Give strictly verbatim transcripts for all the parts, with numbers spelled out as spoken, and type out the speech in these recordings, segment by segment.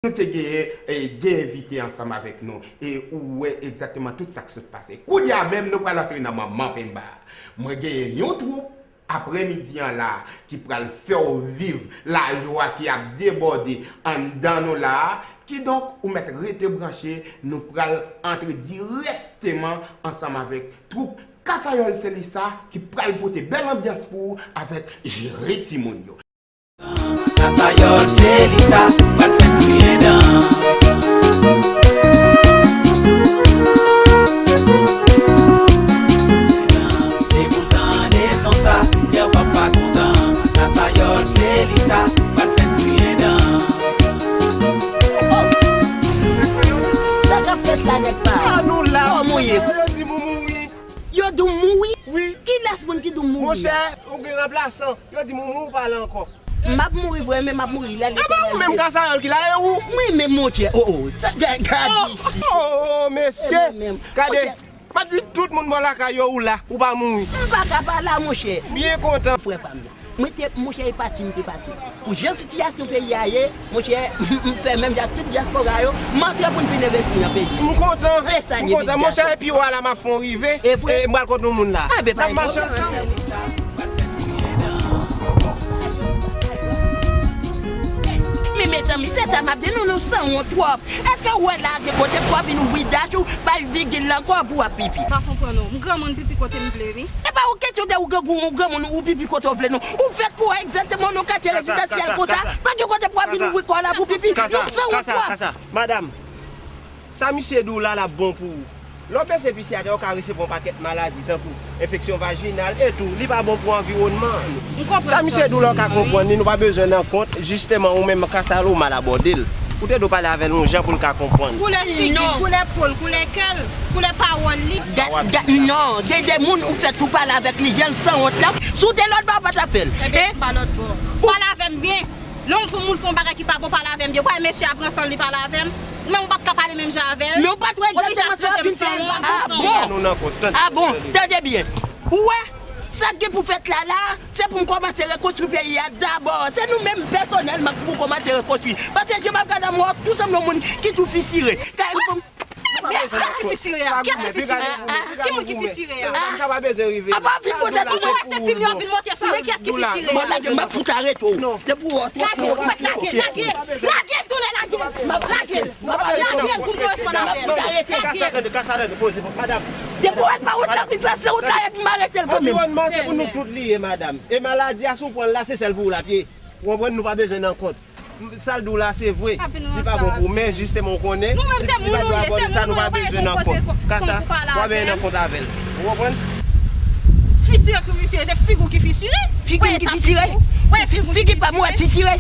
Nou te genyen eh, de envite ansanm avèk nou e ou wè egzakteman tout sa k sot pase. Kounye a menm, nou pral antre nan manman penba. Mwen genyen yon twoup aprèmidi an la ki pral fè w viv lajwa ki ap debòde anndan nou la a. Kidonk, ou mèt rete branche, nou pral antre dirèkteman ansanm avèk twoup Kasayòl Selisa ki pral pote bèl anbyans pou ou avèk Jere Timoun yo. Kasayòl Selisa pral fè n kriye dan. Depi w tande son sa, kè w p ap pa kontan. Kasayòl Selisa pral fè n kriye dan. Sa k ap fèt la nèg pa? Ah, nou la. Kòman w ye? Yo di m ou mouri. Yo di w mouri? Wi. Kilès moun ki di w mouri? Monchè, ou gen ranplasan. Yo di m ou mouri, ou pa la ankò. M ap mouri vre, men m ap mouri lè Letènèl vle. Aba ou menm Kasayòl ki la, e ou? Mwen menm, monchè. Oh, oh. Sa, gad, gad isi. Oh, oh, oh, mesye. Gade. M ap di tout moun bò lakay yo ou la, ou pa mouri. M pa ka pa la, monchè. Byen kontan. Frè pa m nan. Mwen te, monchè, e pati m te pati. Pou jan sitiyasyon peyi a ye, monchè, m fè menm jan ak tout dyaspora yo, m antre pou n vin envesti nan peyi. M kontan, m kontan, monchè, epi w a la m ap fè yon rive, e m pral kote yon moun la. N ap mache ansanm. Men mezanmi, se sa m ap di nou, nou sanwont twòp. Èske w wè la gen kote pou w ap vin ouvri dach ou, bay vigil la ankò pou w ap pipi? Pa konprann ou. M granmoun, pipi kote m vle, wi. E pa yon kesyon de ou grangou, ou granmoun, ou pipi kote w vle, non. Ou fèt pou w egzakteman nan katye rezidansyèl konsa. Pa gen kote pou w ap vin ouvri kò w la pou pipi. Nou sanwont twòp. Kasa, kasa, kasa, kasa. Madanm, sa misye di w la, l ap bon pou ou. Lè w pese pis atè, ou ka resevwa yon pakèt maladi, tankou enfeksyon vajinal e tou, li pa bon pou anviwònman an. M konprann sa misye di w la, ou ka konprann li, nou pa bezwen nan kont, jisteman, ou menm Kasayòl ou mal abòde l. Ou te dwe pale avè l yon jan pou l ka konprann. Koulè figi l, koulè po l, koulè kè l, koulè pawòl li. Non, gen de moun ou fèt ou pale avèk li, jan l sanwont la. Si w te lòt bò, ou pa t ap fè l. Ebyen, pa lòt bò. Pale avè m byen. Lè yon moun fè yon bagay ki pa bon, pale avè m byen. Ou pa wè mesye a pran san l, li pale avè m. Ou menm ou pa t ka pale menm jan avè l. Men ou pa t wè egzakteman sa w ap vin fè. Ah bon? Ah bon, tande byen. Ou wè, sa k gen pou fèt la la, se pou m kòmanse rekonstwi peyi a dabò. Se nou menm pèsonèlman ki pou kòmanse rekonstwi. Paske jan m ap gade a, m wè w tou sanble yon moun ki tou fisire. Kiyès ki fisire a? Kiyès ki fisire a? Ki moun ki fisire a? Sa pa bezwen rive. Apa vin poze tou mwen. Ou wè se fim yo vin monte sou mwen, kiyès ki fisire a? Mwen lage, m ap fout arete w. Depi w wè w twò fò. Lage, lage, lage, tounen lage. Lage, lage pou m responn avè l. Kasa tande, kasa tande, poze, madanm. Depi w wè pa wont la vin fè se ou ta ye pou m arete l kanmenm. Anviwònman se pou nou tout li ye, madanm. E maladi a si w pran l la, se sèl pou ou l ap ye. Ou konprann, nou pa bezwen nan kont. Sa l di w la, se vre. Li pa bon pou ou, men jisteman, ou konnen, li pa dwe abòde sa, nou pa bezwen nan kont. Kasa, nou pa bezwen nan kont avè l. Ou konprann? Fisire ki fisire, se figi w ki fisire. Figi m ki fisire? Figi pa m wè fisire.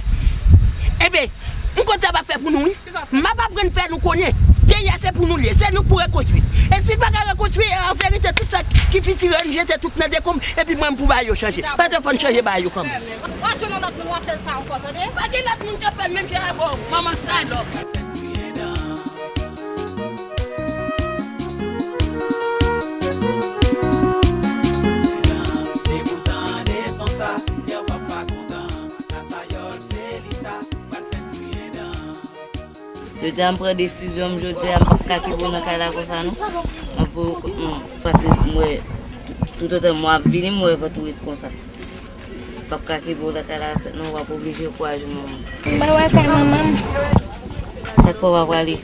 Ebyen, m konn sa m ap fè pou nou, wi. M ap aprann fè nou konnen. Peyi a se pou nou l ye, se nou k pou rekonstwi. E si l pa ka rekonstwi, an verite, tout sa ki fisire, n jete tout nan dekonm, epi mwen m pou ba yo chanje. Paske fò n chanje ba yo kanmenm. W ap jwenn yon lòt moun w ap fè l sa ankò, tande? Pa gen lòt moun k ap fè l menm jan avè w, manman salòp. Depi w tande son sa, kè w p ap pa kontan. Kasayòl Selisa pral fè n kriye dan. Jodi a m pran desizyon m, jodi a m p ap ka kenbe w nan kay la konsa non. M ap voye w kot mwen, paske m wè toutotan mwen ap vini, m wè vant ou ret konsa. M p ap ka kenbe w nan kay la non, w ap oblije kouraje manman. M pa wè kay manman m. Sa k fè w pa prale?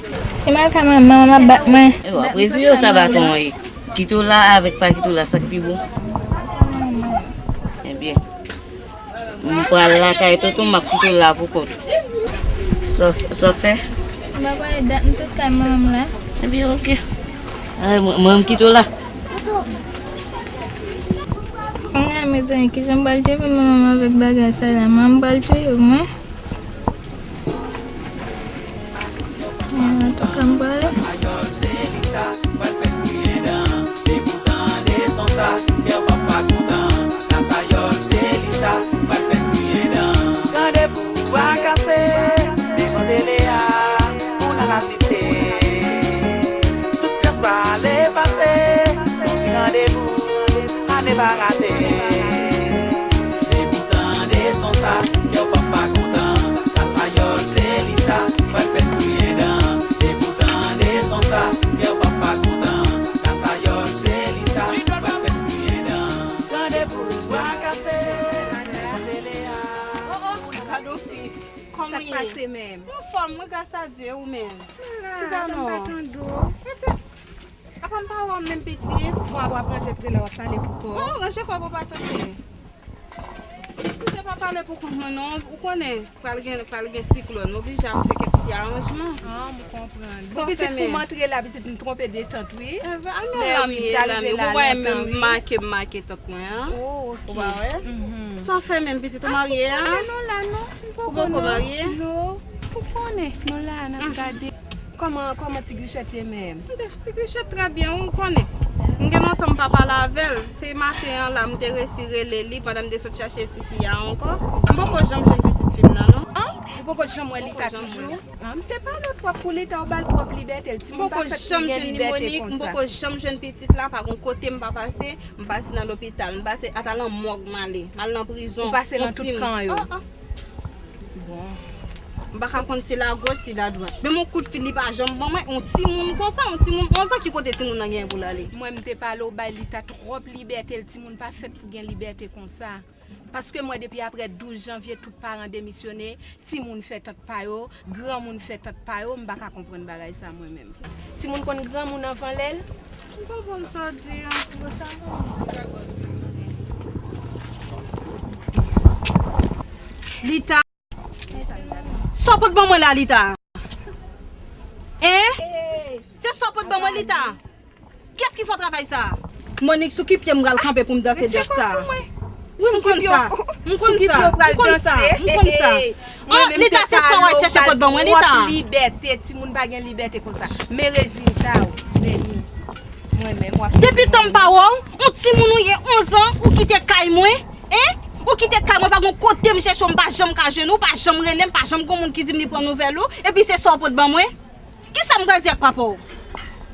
Si m al kay manman m, manman m ap bat mwen. E w ap rezile w sa baton an ye. Kite w la avèk pa kite w la, sa k pi bon? Ebyen. M pral lakay tonton, m ap kite w la pou kont ou. Sa, sa w fè? M pa pale dat m sot kay manman m la. Ebyen, oke. Ay, mwen, mwen, m kite w la. Kounye a, mezanmi, kijan m pral jere manman m avèk bagay sa la? Manman m pral tiye mwen. Antouka, m prale. Kasayòl Selisa pral fè n kriye dan. Depi w tande son sa, kè w p ap pa kontan. Kasayòl Selisa pral fè n kriye dan. Randevou a kase devan tele a pou n al asiste. Tout syans pale pase sou ti randevou a ne pa rate. Depi w tande son sa, kè w p ap pa kontan. Kasayòl Selisa. Pral fè kriye dan, depi w tande son sa, kè w p ap pa kontan. Kasayòl se li sa, pral fè kriye dan. Tande pou bwa kase, tande Lea. Oh, oh, gade yon fi. Kòman w ye? Sa k pase menm? Anfòm, wi, gras a Dye, ou menm? Chita non. Apa m pa wè w menm pitit? Bon, apre w ap ranje prela, w ap pale pou kò w. Oh, ranje kò pou pa tande. Si se pa pale pou kont mwen non, ou konnen, pral gen, pral gen siklòn, m oblije ap fè kèk ti aranjman. Ah, m konprann. Bon, pitit, pou m antre la, pitit, m twonpe de tant, wi. Lè wi, m ta rive la lontan, wi. Ou pa wè menm make, make tant mwen an. Oh, ok. Ou pa wè? Sa w fè menm, pitit, ou marye a? Ah, non, la, non. M poko marye. Non. Ou konnen, nou la, n ap gade. Kòman, kòman ti Grichèt ye menm? Ti Grichèt trè byen, ou konnen. M gen lontan m pa pale avè l. Se maten an la, m te resi rele li pandan m te sot chache tifi a ankò. M poko janm jwenn pitit fi m nan, non. An? Ou poko janm wè Lita toujou? An, m te pale w twòp pou Lita, ou ba l twòp libète. L timoun pa fèt pou gen libète konsa. M poko janm jwenn li, Monik. M poko janm jwenn pitit la, pa gon kote m pa pase. M pase nan lopital, m pase ata nan mòg m ale. M al nan prizon. Ou pase nan tout kan yo. Ah, ah. Bon. M pa ka konn si lagòch, si ladwat. Menm yon kout fil li pa janm ban mwen, yon timoun konsa, yon timoun onz an, ki kote timoun nan genyen pou l ale? Mwen, m te pale w bay Lita twòp libète, l timoun pa fèt pou gen libète konsa. Paske m wè depi aprè douz janvye, tout paran demisyone, timoun fè tant pa yo, granmoun fè tant pa yo, m pa ka konprann bagay sa mwen menm. Timoun konn granmoun anvan lè l? M konprann sa w di an. Lita. Sa w pot ban mwen la, Lita? Hein? Se sa w pot ban mwen, Lita? Kiyès ki fè w travay sa? Monik, sou ki pye m pral kanpe pou m danse dans sa? Wi, m konn sa. M konn sa. M konn sa. M konn sa. Oh, Lita, se sa w al chèche pot ban mwen, Lita. Twòp libète, timoun pa gen libète konsa. Men rezilta w, Leni. Mwen menm, w ap... Depi tan m pa wè w, yon timoun ou ye onz an, ou kite kay mwen, hein? Ou kite kay mwen, pa gon kote m chèche w, m pa janm ka jwenn ou, pa janm rele m, pa janm gon moun ki di m li pran nouvèl ou, epi se sa w pot ban mwen? Kisa m pral di ak papa w?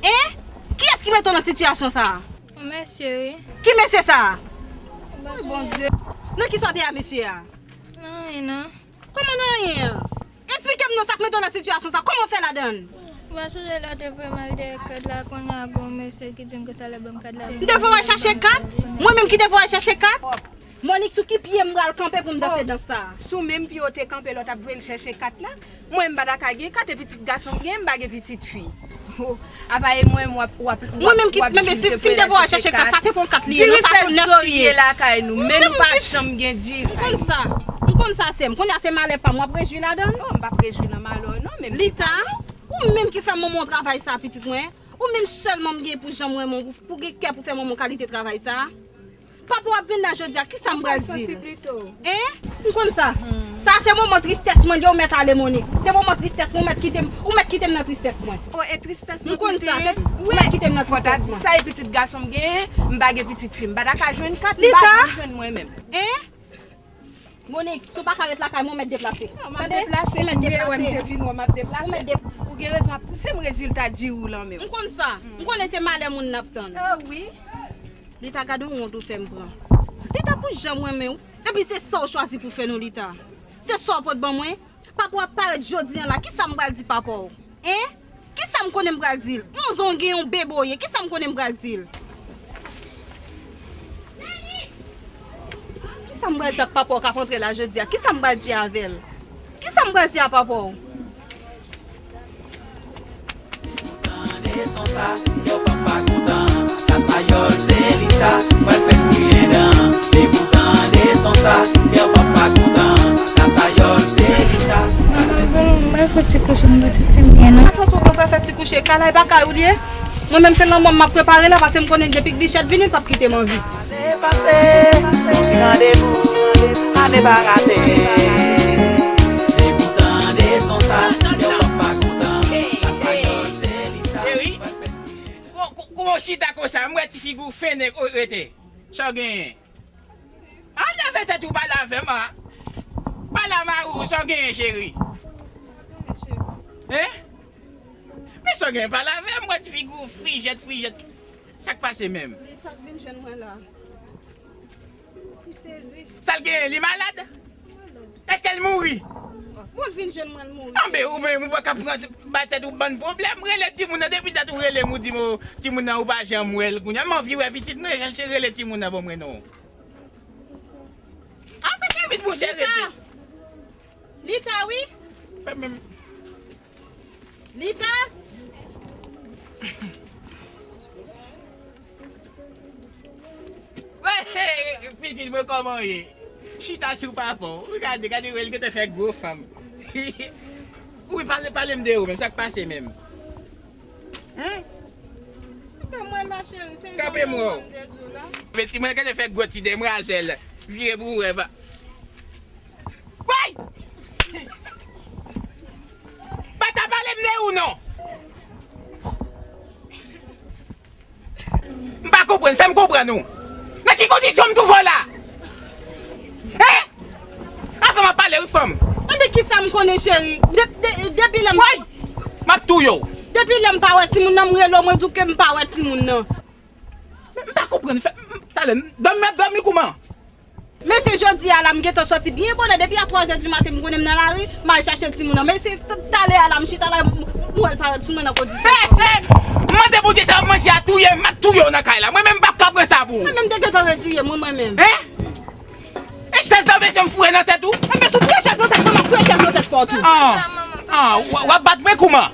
Hein? Kiyès ki mete w nan sitiyasyon sa a? Yon mesye, wi. Ki mesye sa a? Woy, Bondye. Nan kisa w te a mesye a? Nan anyen, non. Kòman nan anyen an? Esplike m non, sa k mete w nan sitiyasyon sa? Kòman w fè ladan l? Ou pa sonje lè w te voye m al dèyè kad la, kounye a gon mesye ki di m ke sa l ap ban m kad la. M te voye w al chache kat? Mwen menm ki te voye w al chache kat? Monik, sou ki pye m pral kanpe pou m danse dans sa? Sou menm pye w te kanpe lè w t ap voye l chèche kat la? Mwen, m pa ta ka gen kat, e pitit gason m gen, m pa gen pitit fi. Oh, apa e mwen, w ap, w ap, w ap, mwen menm ki, w ap men, men, si, si m te voye w al chache kat, sa se pa yon kat li ye, non, sa se yon nèf li ye. Diri fè zòrye lakay nou, men nou pa janm gen diri. M konn sa, m konn sa, sè m. Kounye a se malè pa m, w ap rejwi ladan l? Oh, m p ap rejwi nan malè w, non, men m te... Lita, ou menm ki fè manman w travay sa, pitit mwen. Ou menm sèlman m gen pou janm renmen w, pou, pou gen kè pou fè manman w kalite travay sa. Papa w ap vin la jodi a, kisa m pral di l? Hein? M konn sa. Sa se moman tristès mwen, yo mèt ale, Monik. Se moman tristès mwen, ou mèt kite m, ou mèt kite m nan tristès mwen. Oh, e tristès mwen. M konn sa, se, ou mèt kite m nan tristès mwen. Fò w ta di sa, e pitit gason m genyen, m pa gen pitit fi, m pa ta ka jwenn kat, m pa janm jwenn mwen menm. Hein? Monik, si w pa ka ret lakay mwen, ou mèt deplase. Non, m ap deplase, ou mèt deplase. Ou wè m te vin wè m ap deplase. Ou mèt deplase. Ou gen rezon ap pouse m rezilta diri w lan men w. M konn sa. M konnen se malè moun n ap tann. Oh, wi. Lita, gade yon wont ou fè m pran. Lita, pou jan m renmen w. Epi se sa w chwazi pou fè nou, Lita. Se sa w pot ban mwen. Papa w ap parèt jodi a la. Kisa m pral di papa w? Hein? Kisa m konnen m pral di l? Onz an w gen yon bebe w ye. Kisa m konnen m pral di l? Kisa m pral di ak papa w k ap antre la jodi a? Kisa m pral di avè l? Kisa m pral di a papa w? Tande son sa, kè w p ap pa kontan. Kasayòl se li sa, pral fè kriye dan. Depi w tande son sa, kè w p ap pa kontan. Kasayòl se li sa, pral fè... Mwen fè ti kouche, mwen santi m byen, non? Sa sou konn fè ti kouche, kay la e pa kay ou l ye? Mwen menm se lanmò m ap prepare la, paske m konnen depi Glichèt vini, l p ap kite m anvi. Ane pase, se yon ti randevou, ane pa rate. Depi w tande son sa, kè w p ap pa kontan. Kasayòl se li sa. Cheri, kò-, kò-, kòman w chita konsa? M wè ti figi w fennen rete. Sa w genyen? Al lave tèt ou, pale avè m, a. Pale a mari w, sa w genyen, cheri? Hein? Men sa w genyen, pale avè m, m wè ti figi w frijèt, frijèt. Sa k pase menm? Li t ap vin jwenn mwen la. M sezi. Sa l genyen, li malad? Èske l mouri? Bon, l vin jwenn mwen, l mouri. Anben, ou menm, ou pa ka pran, bay tèt ou bann pwoblèm. Rele timoun nan, depi dat ou rele m, ou di m, o, timoun nan, ou pa janm wè l. Kounye a, m anvi wè pitit mwen, rele timoun nan ban mwen non. Anben, fè vit, monchè, rete. Lita, wi. Fè menm. Lita. Pitit mwen, kòman w ye? Chita sou papa w. Gade, gade, wè l gentan fè gwo fanm. Wi, pale, pale m de ou menm, sa k pase menm? Hein? Kanpe mwen, ma chérie, se jan mwen te di w la. Pitit mwen gentan fè gwo ti demwazèl. Vire pou w wè, pa. Woy! Pa ta pale m de ou non! M pa konprann, fè m konprann ou. Nan ki kondisyon m twouve w la? Hein? Avan m ap pale wi fanm. Anben kisa m konnen cheri? De, de, depi lè m Woy! M ap touye w. Depi lè m pa wè timoun nan, m rele w, mwen di w ke m pa wè timoun nan. Men m pa konprann, fè, m, talè, dòmi m ap dòmi kouman? Men se jodi a la m gentan sòti byen bonè, depi a twazè di maten m konnen m nan lari, m al chache timoun nan. Men se t-, talè a la m chita la, m, m wè l parèt sou mwen nan kondisyon sa. Hey, hey! M mande Bondye sa w ap manje a touye m, m ap touye w nan kay la. Mwen menm m p ap ka pran sa pou ou. Mwen menm m te gentan reziye mwen, mwen menm. Hein? E chèz la w bezwen m foure nan tèt ou? Anben si w foure chèz nan tèt mwen, m ap foure chèz nan tèt pa w tou. Ah, ah, w, w ap bat mwen kouman?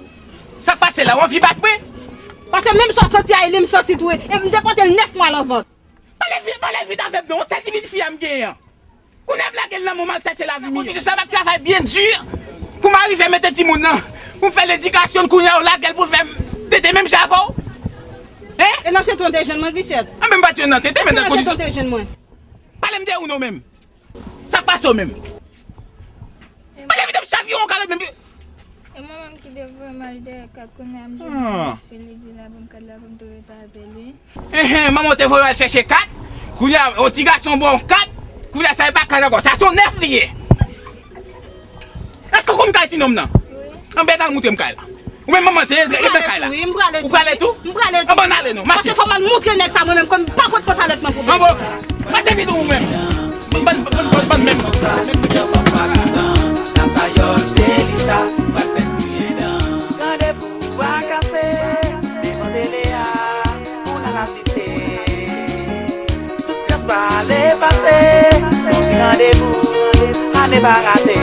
Sa k pase la? W anvi bat mwen? Paske menm sa w santi a, e li m santi tou. E m te pote l nèf mwa nan vant. Pale vit, pale vit avè m non, yon sèl ti pitit fi a m genyen an. Kounye a m lage l nan men w, m al chèche lavi miyò. Kondisyon sa m ap travay byen di pou m arive mete timoun nan, pou m fè ledikasyon l, kounye a w lage l pou l fè m tete menm jan avè w. Hein? E nan tete w te jwenn mwen, Richette? Anben m pa t jwenn nan tete, men nan kondisyon. Nan tete w te jwenn mwen? Pale m de ou non menm. Sa k pase w menm? Pale vit, m chaviren w kalòt menm. E manman m ki te voye m al dèyè kat, kounye a m jwenn yon mesye, li di l ap ban m kat la pou m te rete avè li. Enhen, manman w te voye w al chèche kat, kounye a yon ti gason ba w kat, kounye a sa e pa kat ankò, sa se yon nèf li ye. Èske w konn kay ti nonm nan? Wi. Anben al moutre m kay la. Ou menm manman se rete nan kay la. Wi, m prale tou. Ou prale tou? M prale tou. Anben n ale non, mache. Paske fò m al moutre nèg sa mwen menm, ke m pa pot pantalèt mwen pou bebe. Anben, pase vit ou menm. Bann, bann, bann, bann menm. Kasayòl se li sa, pral fè kriye dan. Randevou a kase, devan tele a, pou n al asiste. Tout siyans pale pase, se yon ti randevou, a ne pa rate.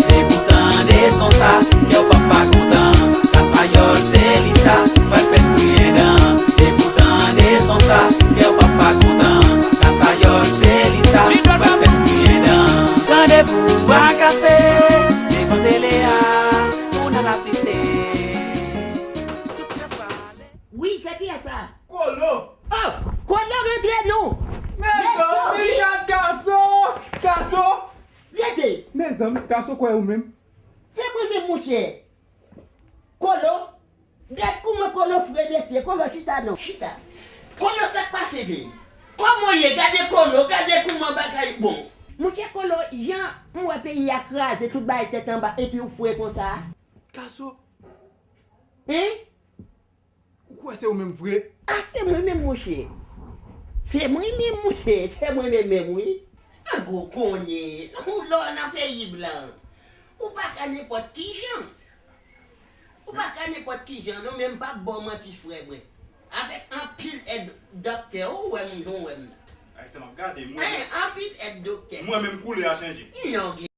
Depi w tande son sa, kè w p ap pa kontan. Kasayòl se li sa, pral fè n kriye dan. Depi w tande son sa, kè w p ap pa kontan. Kasayòl se li sa, pral fè n kriye dan. Randevou a kase, devan tele a, pou n al asiste. Tout siyans pale. Wi, se kiyès sa? Kolo. Oh, Kolo rantre non. Mezanmi, gad gason, gason. Rete. Mezanmi, gason kwè ou menm. Se mwen menm, monchè. Kolo, gad kouman Kolo fre mesye. Kolo, chita non, chita. Kolo, sa k pase menm? Kòman w ye? Gade Kolo, gade kouman bagay bon. Monchè Kolo, jan m wè peyi a kraze, tout bagay tèt anba, epi w fre konsa. Gason. Hein? Ou kwè se ou menm vre? Ah, se mwen menm, monchè. Se mwen menm, monchè. Se mwen menm menm, wi. Ango konnen, ou lò nan peyi blan. Ou pa ka nenpòt ki jan. Ou pa ka nenpòt ki jan, non, men m p ap ba w manti, frè mwen. Avèk anpil èd doktè, ou wè m, ou wè m nan. Ayisyen m ap gade, mwen. Anpil èd doktè. Mwen menm koulè a chanje. Non,